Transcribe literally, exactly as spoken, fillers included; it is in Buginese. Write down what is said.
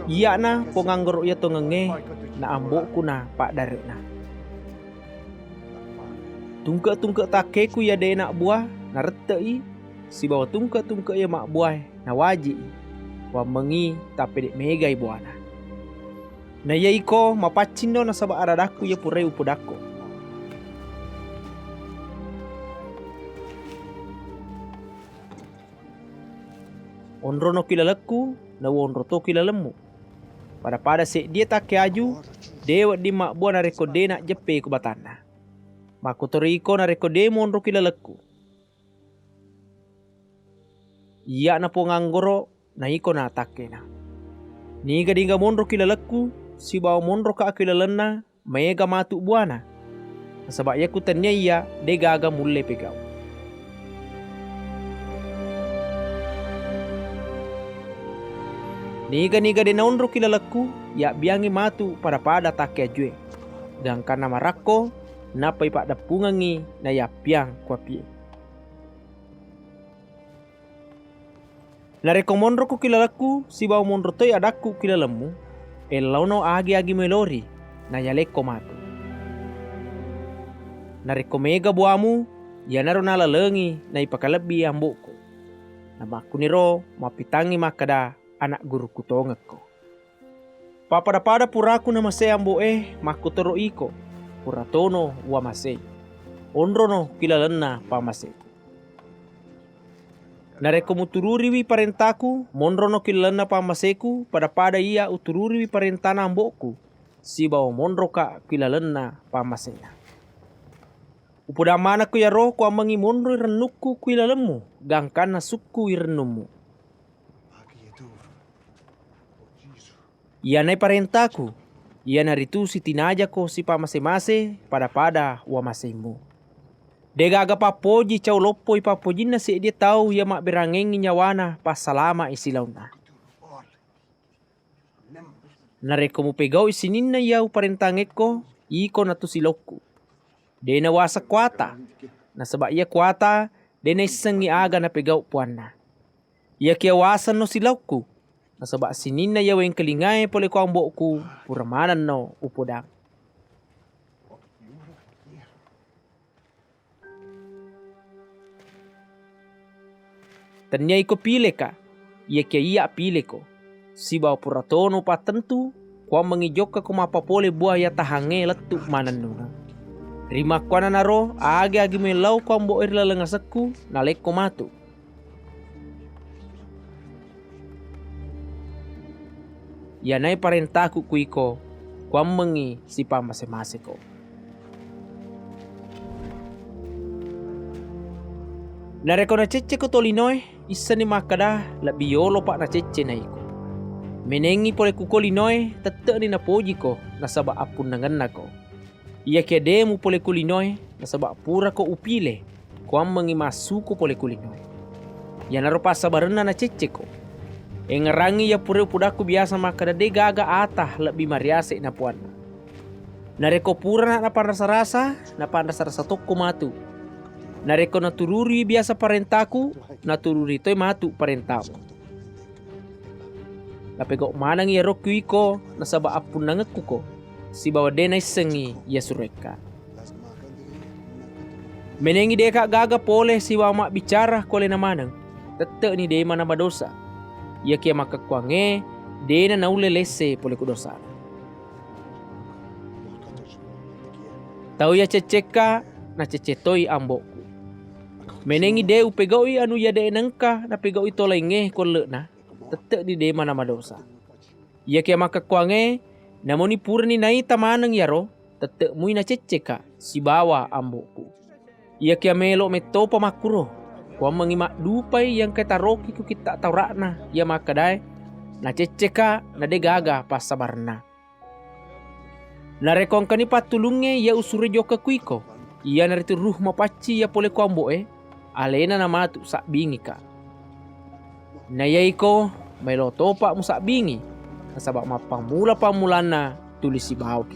Iya'na ponganggoro iya tongengngé na ambo'ku na paddare'na. Tungke-tungke takkéku iya dé' nabbua narette'i, sibawa tungke-tungke iya mabbuaé nawaji'i, kuwammengngi tappédé' mégai buwana. Na iya iko mapaccinno nasaba' aradakku iya puraé upodakko. Onrono ki lalekku, na uonro to ki lalemmu. Pada-pada séddié takké aju, dé' wedding mabbua narékko dé' najjeppé ko batanna. Makkutoro iko narékko dé' monro ki lalekku. Iya'na ponganggoro na iko na takkéna. Niga-niga monro ki lalekku, sibawa monroka ki lalenna, maéga matu buwana. Nasaba' iya kutenniya iya dé' gaga mullé pégau'. Niga-niga dé' naonro ki lalekku, yabbiyangngi matu pada-pada takké ajué. Gangkanna marakko, nappa ipaddeppungengngi nayappiyang kuapié. Narékko monroko ki lalekku sibawa monro toi adakku ki lalemmu, éllaono agi-agi maélori, nayalékko matu. Narékko méga buwamu, iyanaro nalalengi naipakalebbi ambo'ku. Namakkuniro mappitangngi makkeda ana' gurukku tongekko. Pappada-pada puraku namasé ambo'é, makkutoro iko, pura tono uwamaséi. Onrono ki lalenna pammaséku. Narékko mutururiwi paréntaku, monrono ki lalenna pammaséku, pada-pada iya utururiwi paréntana ambo'ku, sibawa monroka ki lalenna pammaséna. Upodang manekko iyaro kuwammengngi monroi rennukku ki lalemmu, gangkanna sukkui rennummu. Iyanaé paréntaku, iyanaritu sitinajako sipammasé-masé pada-pada uwamaséimmu. Dé'gaga pappoji cau loppoi pappojinna séddié tau iya mabbérangengngi nyawana passalama'i silaonna. Narékko mupégau'i sininna iya uparéntangngékko, iko natu silaokku. Dé' nawaseng kuwata, nasaba' iya kuwata dé' naissengngi aga napégau' puwanna. Iyakiya wasenno silaokku, nasaba' sininna iya wéngkalingaé polé ko ambo'ku pura manenno upodang. Tenniya iko piléka, iyakiya iyya piléko, sibawa pura tono upattentu, kuwammengngi jokkako mappapolé buwa iya tahangngé lettu' manennungeng. Rimakkuwannanaro, agi-agi méllau ko ambo'é ri laleng asekku, nalékko matu. Iyanaé paréntaku ku iko, kuwammengngi sipammasé-maséko. Narékko nacéccéko tolinoé, issenni makkeda lebbi yolopa nacéccé na iko. Ménéngngi polé kuko linoé, tette'ni napojiko nasaba' appunnangennako. Iyakiya dé' mupolé ku linoé, nasaba' purako upilé, kuwammengngi massuku polé ku linoé. Iyanaro passabarenna nacéccéko. Éngngerangngi iya pura upodakku biyasa makkeda dé' gaga ata lebbi mariyase'i na puwanna. Narékko purana napanrasa-rasa, napanrasa-rasa tokko matu. Narékko natururiwi biyasa paréntaku, natururi toi matu paréntamu. Napégau' maneng iyaro ku iko nasaba' appunnangekkuko, sibawa dé' naissengngi iya suroékka. Ménéngngi dé'ka gaga polé sibawa mabbicara ko aléna maneng, tette'ni dé' mana madosa. Iyakiya makkekkuwangngé dé' nanaullé léssé polé ku dosana. Tau iya céccékka, nacéccé toi ambo'ku. Ménéngngi dé' upégau'i anu iya dé' naengka napégau'i tau laingngé ko elle'na, tette'ni dé' mana madosa. Iyakiya makkekkuwangngé, namuni purani naita maneng iyaro, tette'mui nacéccéka sibawa ambo'ku. Iyakiya mélo' méttopa makkuro, kuwammengngi maddupai iya engkaé taroki ku kitta' Taura'na iya makkedaé, nacéccéka na dé' gaga passabarenna. Narékko engkani pattulungngé iya usuré jokka ku iko, iyanaritu ruh mapacci iya polé ku ambo'é, aléna namatu sabbingika. Na iya iko maélo topa musabbingi, nasaba' mappammula-pammulanna tuli sibawa.